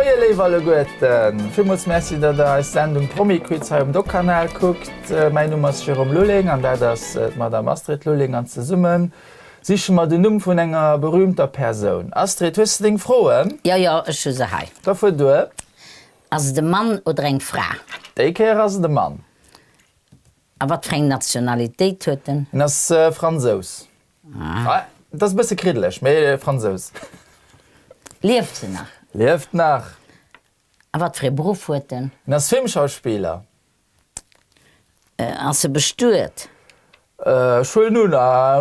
Moie léif alleguerten! Villmools Merci, datt der eis Sendung Promi-Quiz hei um Doc-Kanal kuckt. Mäin Numm ass Jérôme Lulling an dat ass d'Madame Astrid Lulling an zesumme siche mer den Numm vun enger berühmter Persoun. Astrid, hues de deng Froen? Jo, jo, ech hu se hei. Da fuer duer. Ass et e Mann oder eng Fra? Déi Kéier ass et e Mann. A wat fir eng Nationalitéit huet en? En ass Fransous. Ah. Et ass e bësse kriddeleg, mee Fransous. Lieft en nach? Lieft nach. A wat fir e Beruff huet en? En ass Filmschauspiller. Ass e bestuet? Ech huelen un,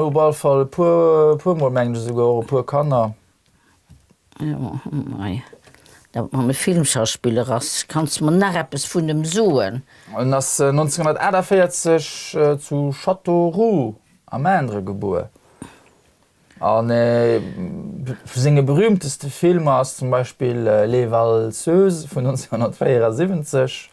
op alle Fall e puer, e puer mol mengen ech esouguer och e puer Kanner. Jo, mei, dat mam e Filmschauspiller ass. Kanns de mer nach eppes vun em soen? En ass 1948 zu Châteauroux am Indre gebuer. An ee vu senge berühmteste Filmer ass zum Beispill Les Valseuses vun 1974.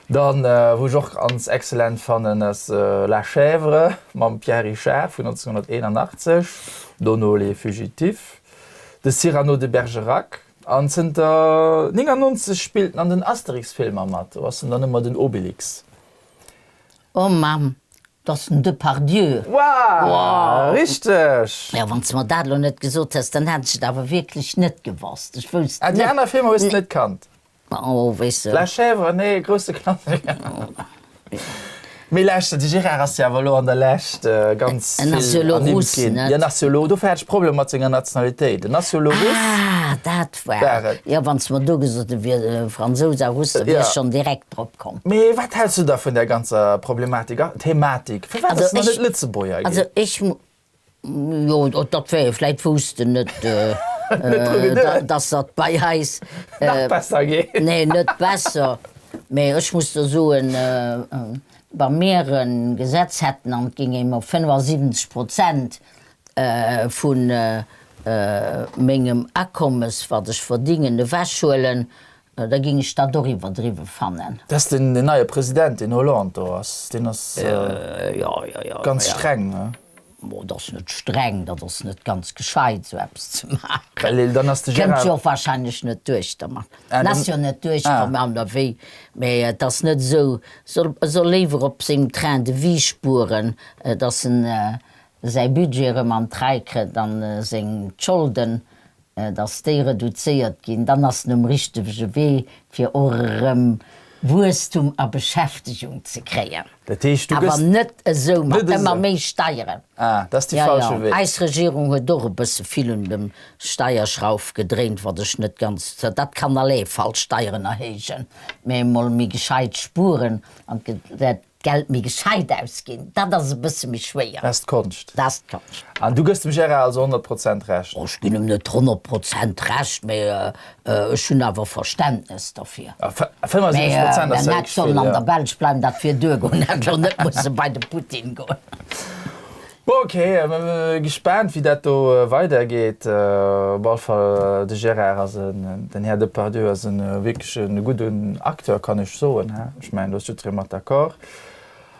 Dann, wou ech och ganz excellent fannen, ass La Chèvre mam Pierre Richard vun 1981, dono Les Fugitifs, de Cyrano de Bergerac. An zënter 99 spillt en an den Asterix-Filmer mat, do ass en dann ëmmer den Obelix. Oh Mamm, 't ass den Depardieu. Wow! Richteg! Jo, wann s de mer dat elo net gesot häss, dann hätt ech et awer wierklech net gewosst. Ech wousst Ah, déi net. aner Filmer hues de net kannt? Oh, weess de. La Chèvre, nee, grousse Klassiker. Mee lauschter, de Gérard ass jo awer elo an der Lescht ganz En ass jo vill elo ernimmt Russ, ginn. net? Jo, en ass jo elo, dofir hat ech Problemer mat senger Nationalitéit. En ass jo elo Russ. Ah, dat war War et. et. Jo, wann s de mer do gesot e wier Fransous a Russ, da wier Ja. ech schonn direkt drop komm. Mee wat häls du da vun där ganzer Problematik a Thematik? Firwat Also ass en dann ech, net Lëtzebuerger also ginn? ech, jo, dat wär jo, vläit wousst en net, Net dru geduecht. dass dat bei eis, Nach besser geet. nee, net besser, mee ech muss der soen, wa mir e Gesetz hätten an et géing ee mer 75 Prozent vu mengem Akommes, wat ech verdingen, ewechhuelen, Da ging ech dat och iwwerdriwwe fannen. Dat ass den neie President, deen Hollande do ass, deen ass ganz streng, ne? Bon, dat ass net streng, dat ass net ganz gescheit esou eppes ze maachen. Well dann ass de Gérard. Kënnt jo och wahrscheinlech net duerch dermat. En ass jo net duerchkomm an der wéi, mä et ass net esou, soll e soll léiwer op sengem Train de vie spueren, datt en säi Budget erëm an d'Rei kritt an seng d'Scholden dass déi reduzéiert ginn, dann ass en um richtege Wee, fir och erëm Wuesstum a Beschäftegung ze kréien. Dat heescht, du Awer gëss. net esou mat Net ëmmer esou. méi Steieren. Ah, dat ass dee Jo, falsche jo. Wee. Eis Regierung huet och e bësse vill un dem Steierschrauf gedréint, wat ech net ganz, dat kann allé falsch Steieren erhéijen, mä emol méi gescheit spueren an dat D'Geld méi gescheit ausginn, dat ass e bësse méi schwéier. Dat ass d'Konscht. Dat ass d'Konscht. An du gëss dem Gérard also 100 Prozent Recht? Oh, ech ginn em net 100 Prozent Recht, mee ech hunn awer Verständnes derfir. 75 Prozent ass Mee ja en wierklech hätt sollen vill, an jo. der Belsch bleiwen, dat wier duergoen, hätt elo net musse bei de Putin goen. Bon, ok, gespaant wéi dat do weidergeet. Op all Fall, de Gérard ass en, den Här Depardieu ass en wierklech e gudden Acteur, kann ech soen, he? Ech mengen, do ass jiddweree mat d'accord.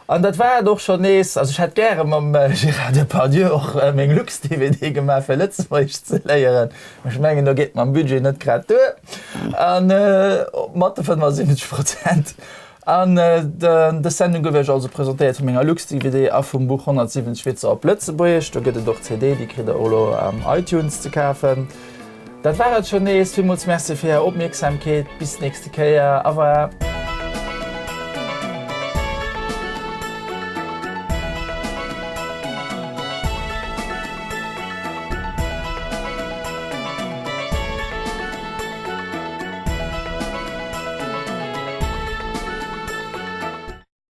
An dat war et och schonn nees. Also ech hätt gäre mam Gérard Depardieu och meng Lux-DVD gemaach, fir Lëtzebuergesch ze léieren. Mä ech mengen, do geet mam Budget net grad duer. An mat de 75 Prozent. An dës Sendung gouf Iech also presentéiert vu menger Lux-DVD a vum Buch 170 Witzer op Lëtzebuergesch. Do gëtt et och CD, déi kritt der och elo am iTunes ze kafen. Dat war et schonn nees. Villmools Merci fir Är Opmierksamkeet. Bis d'nächste Kéier. Au revoir.